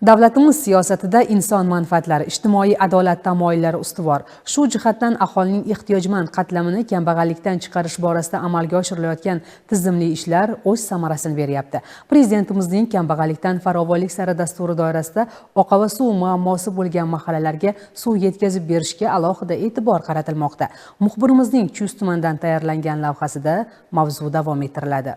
Davlatimiz siyosatida inson manfaatlari, ijtimoiy adolat tamoyillari ustuvor. Shu jihatdan aholining ehtiyojmand qatlamini kambag'allikdan chiqarish borasida amalga oshirilayotgan tizimli ishlar o'z samarasini beryapti. Prezidentimizning kambag'allikdan farovonlik sari dasturi doirasida oqava suv muammosi bo'lgan mahallalarga suv yetkazib berishga alohida e'tibor qaratilmoqda. Muxbirimizning Chust tumanidan tayyorlangan lavhasida mavzu davom ettiriladi.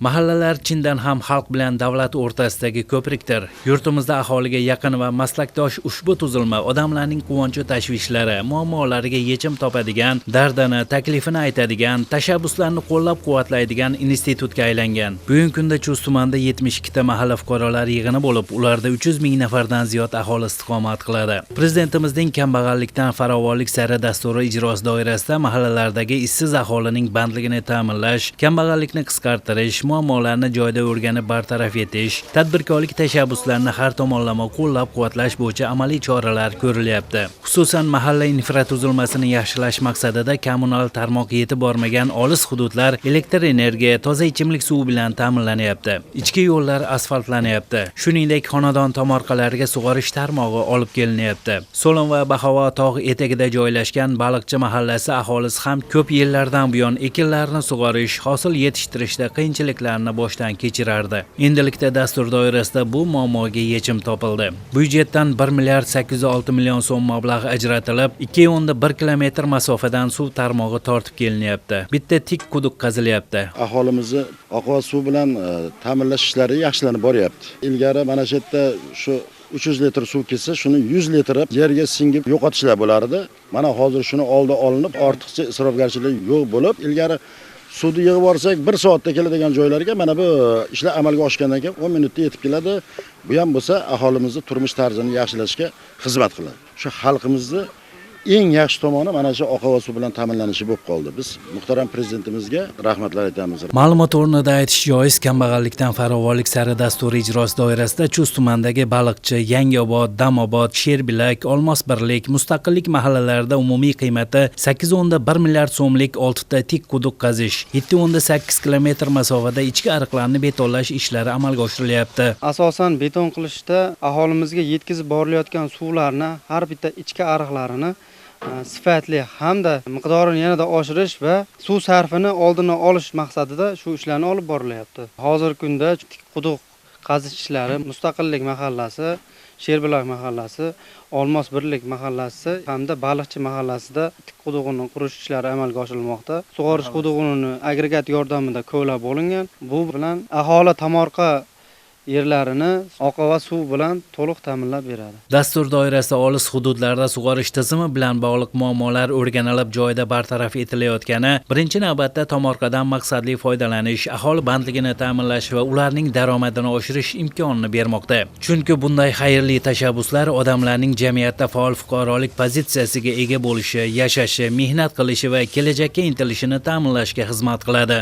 Mahallalar chindan ham xalq bilan davlat o'rtasidagi ko'prikdir. Yurtimizda aholiga yaqin va maslakdosh ushbu tuzilma odamlarning quvonchu tashvishlari, muammolariga yechim topadigan, dardini, taklifini aytadigan, tashabbuslarni qo'llab-quvvatlaydigan institutga aylangan. Bugungi kunda Chust tumanida 72 ta mahalla fuqarolar yig'ini bo'lib, ularda 300 ming nafardan ziyod aholi istiqomat qiladi. Prezidentimizning kambag'allikdan farovonlik sari dasturi ijrosi doirasida mahallalardagi ishsiz aholining bandligini ta'minlash, kambag'allikni qisqartirish, muammolarni joyida o'rganib bartaraf etish, tadbirkorlik tashabbuslarini har tomonlama qo'llab-quvvatlash bo'yicha amaliy choralar ko'rilyapti. Xususan, mahalla infratuzilmasini yaxshilash maqsadida kommunal tarmoq yetib bormagan olis hududlar elektr energiya, toza ichimlik suvi bilan ta'minlanyapti. Ichki yo'llar asfaltlanyapti. Shuningdek, xonadon tomorqalariga sug'orish tarmog'i olib kelinyapti. So'lon va Bahavo tog' etagida joylashgan Baliqchi mahallasi aholisi ham ko'p yillardan buyon ekinlarni sug'orish, hosil yetishtirishda qiyinchiliklarni boshdan kechirardi. Endilikda dastur doirasida bu muammoga yechim topildi. Byudjetdan 1 milliard 806 million so'm mablag' ajratilib, 2.1 kilometr masofadan suv tarmog'i tortib kelinyapti. Bitta tik quduq qazilyapti. Aholimizni oqova suv bilan ta'minlash ishlari yaxshilanib boryapti. Ilgari mana shu yerda shu 300 litr suv kelsa, shuni 100 litri yerga singib yo'qotishlar bo'lardi. Mana hozir shuni oldi olinib, ortiqcha isrofgarchilik yo'q bo'lib, ilgari suvni yig'ib borsak 1 soatda keladigan joylarga mana bu ishlar amalga oshgandan keyin 10 minutda yetib keladi. Bu ham bo'lsa aholimizni turmush tarzini yaxshilashga xizmat qiladi. Shu xalqimizni eng yaxshi tomoni mana shu oqova suv bilan ta'minlanishi bo'lib qoldi. Biz muhtaram prezidentimizga rahmatlar aytamiz. Ma'lumot o'rnida aytish joiz, kambag'allikdan farovonlik sari dasturi ijrosi doirasida Chust tumanidagi Baliqchi, Yangiobod, Damobod, Sherbilak, Olmos Birlik, Mustaqillik mahallalarida umumiy qiymati 8.1 milliard so'mlik 6 ta tik quduq qazish, 7.8 kilometr masofada ichki ariqlarni betonlash ishlari amalga oshirilyapti. Asosan beton qilishda aholimizga yetkazib borilayotgan suvlarni har bitta ichki ariqlarini sifatli hamda miqdorini yanada oshirish va suv sarfini oldini olish maqsadida shu ishlarni olib borilyapti. Hozirgi kunda tik quduq qazish ishlari Mustaqillik mahallasi, Sherbilak mahallasi, Olmos Birlik mahallasi hamda Baliqchi mahallasida tik qudug'ini qurish ishlari amalga oshirilmoqda. Sug'orish qudug'ini agregat yordamida kovlab olingan. Bu bilan aholi tomorqa yerlarini oqova suv bilan to'liq ta'minlab beradi. Dastur doirasida olis hududlarda sug'orish tizimi bilan bog'liq muammolar o'rganilib joyida bartaraf etilayotgani, birinchi navbatda tomorqadan maqsadli foydalanish, aholi bandligini ta'minlash va ularning daromadini oshirish imkonini bermoqda. Chunki bunday xayrli tashabbuslar odamlarning jamiyatda faol fuqarolik pozitsiyasiga ega bo'lishi, yashashi, mehnat qilishi va kelajakka intilishini ta'minlashga xizmat qiladi.